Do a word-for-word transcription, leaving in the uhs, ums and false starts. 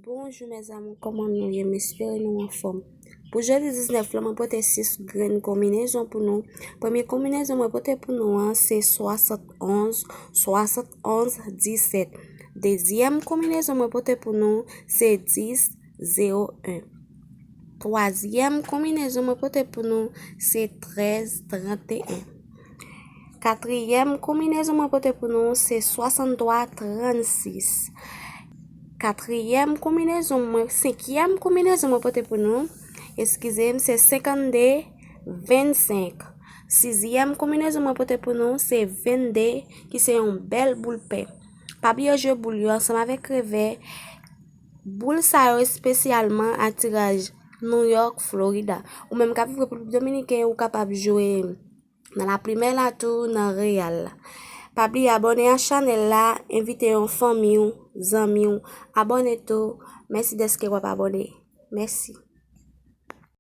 Bonjou mes amours, kòman nou ye? M espere nou anfòm. Pou jodi diznèf la, mwen pote sis grenn konbinezon pou nou. Premye konbinezon mwen pote pou nou an se swasannonz, swasannonz, disèt. Dezyèm konbinezon mwen pote pou nou se dis, zewo en. Twazyèm konbinezon mwen pote pou nou se trèz, tranteyen. Katriyèm konbinezon mwen pote pou nou se swasanntwa, trannsis. Katriyèm konbinezon mwen, senkyèm konbinezon mwen pote pou nou, eskize m, se senkannde, vennsenk. Sizyèm konbinezon mwen pote pou nou se vennde, ki se yon bèl boul pè. Pa bliye jwe boul yo ansanm avèk revè. Boul sa yo espesyalman a tiraj New York, Florida. Ou menm k ap viv Repiblik Dominiken, ou kapab jwe nan La Primera tou, nan Real la. Pa bliye abòne a chanèl la, envite yon fanmi w, zanmi w, abòne tou. Mèsi dèske w ap abòne. Mèsi.